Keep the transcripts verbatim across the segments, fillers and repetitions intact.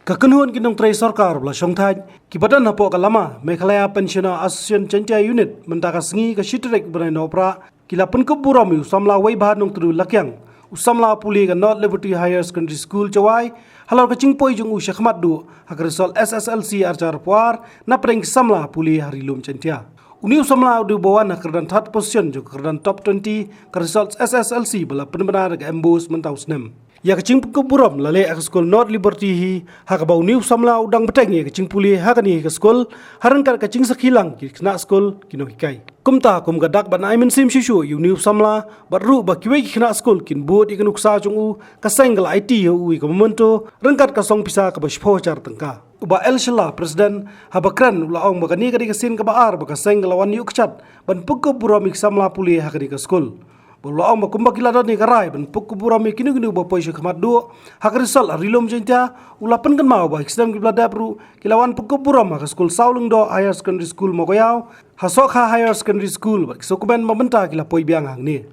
Ka kynhun ki nongtrei sorkar ba la shongthait kiba don hapoh ka lama Meghalaya Pensioner Association Jaintia Unit mynta ka sngi ka shi tarik bnai Nohprah ki la pynkup burom ïa u samla Weibha Nongtdu Lakiang, u samla pule ka North Liberty Higher Secondary School Jowai, halor ka jingpoi jong u shakhmat duh ha ka result S S L C arhajar arphew ar na pdeng ki samla pule ha Ri Lum Jaintia. Une u samla u dei uba wan ha ka kyrdan third position jong ka kyrdan top twenty ka result S S L C ba la pynbna da ka MBOSE mynta u snem. Ïa ka jingpynkup burom la leh ha ka skul North Liberty hi ha kaba une u samla u dang bteng ïa ka jingpule ha kane ka skul, ha ryngkat ka jingsakhi lang ki khynnah skul ki nonghikai. Kumta kum ka dak ban ai mynsiem shuh shuh ïa une u samla bad ruh ba kiwei ki khynnah skul kin bud ïa ka nuksa jong u, ka seng ka la aiti ïa u ïa ka memento ryngkat ka song pisa kaba shiphew hajar tyngka. U Bah L Shylla, President, haba kren u la ong ba kane ka dei ka sien kaba ar ba ka seng ka la wan ïuh kjat ban pynkup burom ïa ki samla pule ha kane ka skul. Bad u la ong ba kumba ki la don ïa ka rai ban pynkup burom ïa kino kino ba poi shakhmat duh ha ka result ha Ri Lum Jaintia, u la pynkynmaw ba ha ki snem kiba la dep ruh ki la wan pynkup burom ha ka skul Sawlyngdoh Higher Secondary School Mawkaiaw, ha Sohkha Higher Secondary School bad ki sngewkmen ba mynta ki la poi biang hangne.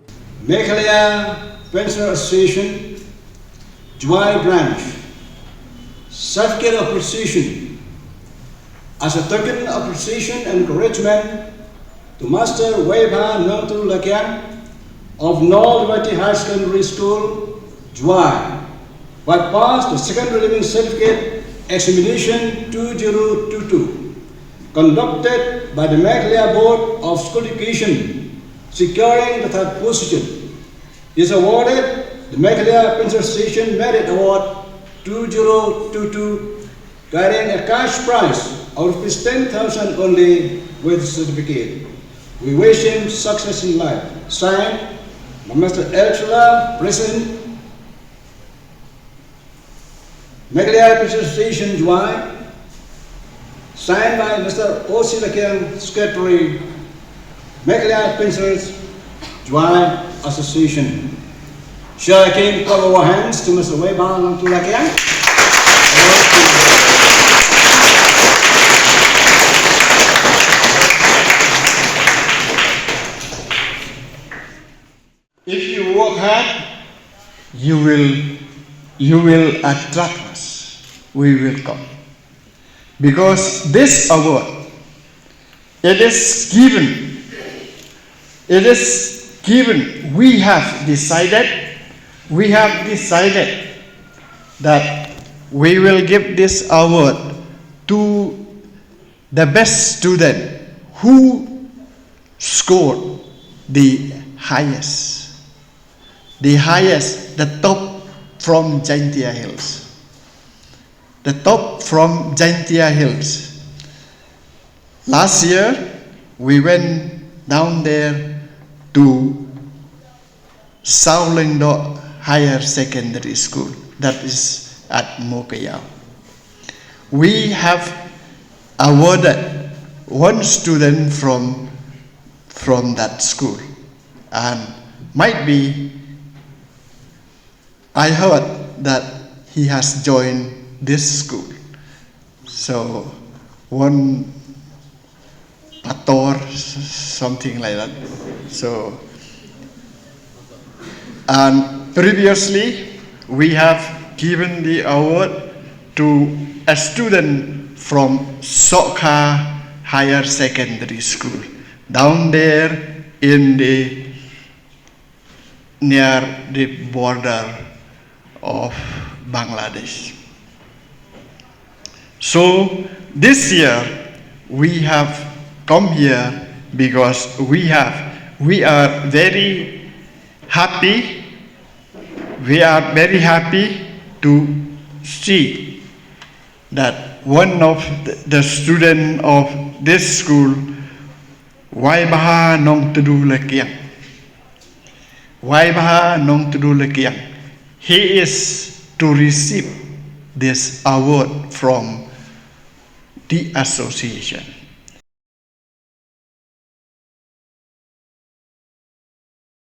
Meghalaya Pensioner Association, Jowai Branch, certificate of appreciation. As a token of appreciation and encouragement to Master Weibha Nongtdu Lakiang of North Liberty Higher Secondary School, Jowai, who had passed the second preliminary certificate examination two zero two two, conducted by the Meghalaya Board of School Education, securing the third position, is awarded the Meghalaya Pensioner Association Merit Award two zero two two, carrying a cash prize of rupees ten thousand only with certificate. We wish him success in life. Signed by Mister L Shylla, President, Meghalaya Pensioner Association, Jowai. Signed by Mister O C Lakiang, Secretary, Meghalaya Pensioners Jowai Association. Shall I again clap our hands to Mister Weibha Nongtdu Lakiang? If you work hard, you will, you will attract us. We will come. Because this award, it is given, it is given, we have decided, we have decided that we will give this award to the best student who scored the highest, the highest, the top from Jaintia Hills. The top from Jaintia Hills. Last year, we went down there to Sawlyngdoh Higher Secondary School, that is at Mawkaiaw. We have awarded one student from, from that school, and might be I heard that he has joined this school. So, one Pator, s-, something like that. So, and previously, we have given the award to a student from Sohkha Higher Secondary School, down there in the, near the border of Bangladesh. So this year we have come here because we have, we are very happy, we are very happy to see that one of the, the student of this school, Weibha Nongtdu Lakiang. Weibha Nongtdu Lakiang. He is to receive this award from the association.